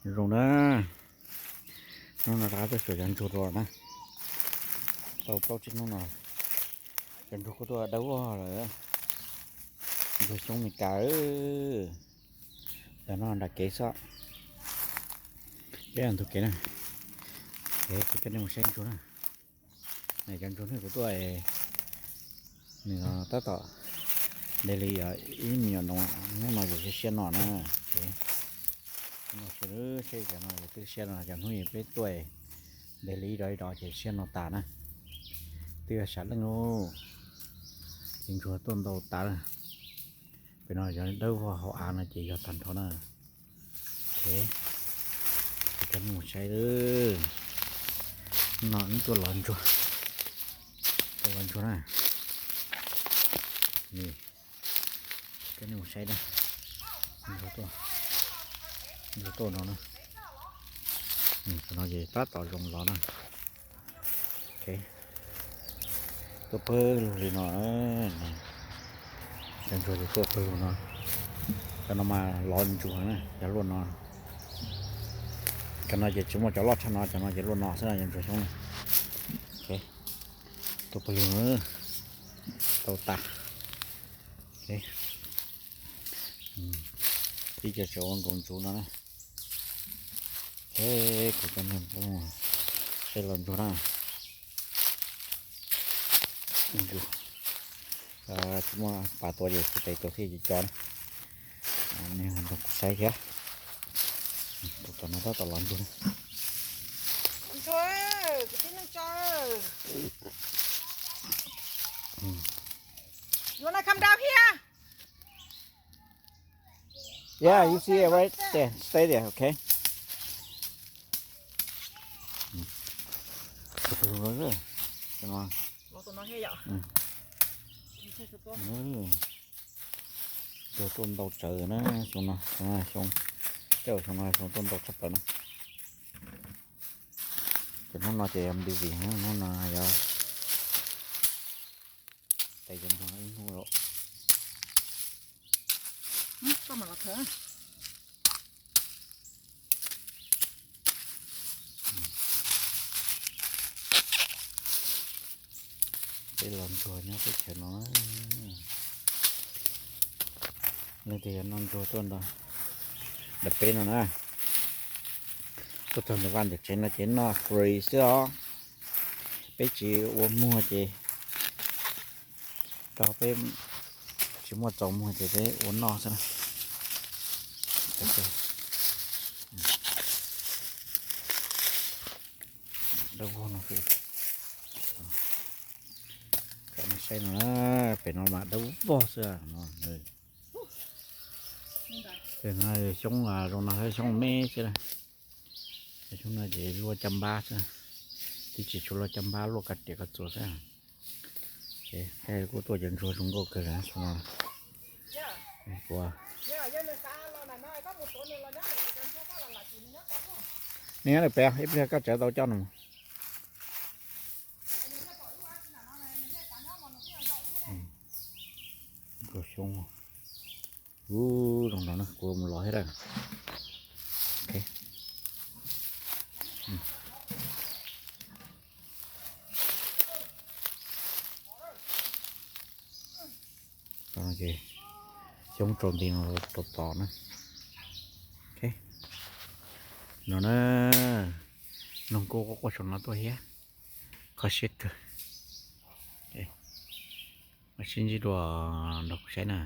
Zoo na, hnub no rov qab tuaj xyuas cov ntsuag dua na. Tau plaub tsib hnub no, cov ntsuag kuj tuaj dawb vog lawm. Ntsuag xyoob Meskas, ntawm no nram kev xwb. Peb ntug kev na, kuv coj nej mus saib ntsuag na. Cov ntsuag hnub kuv tuaj, nws tab tom ntev li ib me nyuam noo, hnub no ces siab siab no na. Seb cov no twb siab no, cov hnub peb tuaj ntev li ib rov ib rov ces siab no tas na. Twb yog sam leej, ces ntsuag tuaj ntau tas na. Pem no yog dawb vog hauv av no ces yog tag nrho na. Kuv coj nej mus saib, no wb tuaj lov ntsuag, tuaj lov ntsuag na. Coj nej mus saib na, ntsuag tuaj no na. Qhov no ces tab tom zoo lov na. Tuaj pawg lug li no, cov ntsuag ces tuaj pawg lug no. Cov no mas lov ntsuag na, cov luaj no. Cov no ces tsis muaj cov loj tshaj no, cov no ces luaj no xwb no, cov ntsuag xyoob. Tuaj pawg lug, tau tas. Ib co tseem ua nkaus ntsuv no na. Kuv coj nej saib lov ntsuag na. Tsis muaj pas tua ces tsis tes tua thiaj tsis co na. Nej nrog kuv saib thiab. Tus tom no tab tom lov ntsuag na. You wanna come down here? Yeah, you see it right there. Stay there, okay? Tuaj tuaj ntau tsawv na, xyoo no, xyoo no, xyoo, tej zaum xyoo no xyoo tuaj ntau tshaj plaws na. Ces hnub no ces yog busy, hnub no yog tes cov ntsuag ib hnub lawm. Peb lov ntsuag nyob teb chaws no, leej twg yog noj ntsuag tuaj nrog peb no na. Tuaj txog ntawm vaj ntawm tsev no ces noj free xwb os. Peb tsis ua muag ces rau peb tsis muaj txaus muag ces peb ua noj xwb na. Dawb vog no, saib no, pem no mas dawb vog xwb no. Xyoob zoo no xyoob me xwb na. Xyoob no ces luaj caj npab xwb, twb tsis tshua luaj caj npab, luaj kav riam kav txuas xwb. Ces kuj tuaj cov ntsuag zoo nkauj kawg li no. Nej nyob lawm pem, ib pliag koj tsawv tau coj no. Nkauj xyoob, ub, zoo no na, kuv mus lov thiab lawm. Xyoob tsaus nti no rau tod na. No na, noog kuj quaj quaj saum no tuaj thiab. Kho siab kawg. Sib ntsib dua nrog kuv saib na.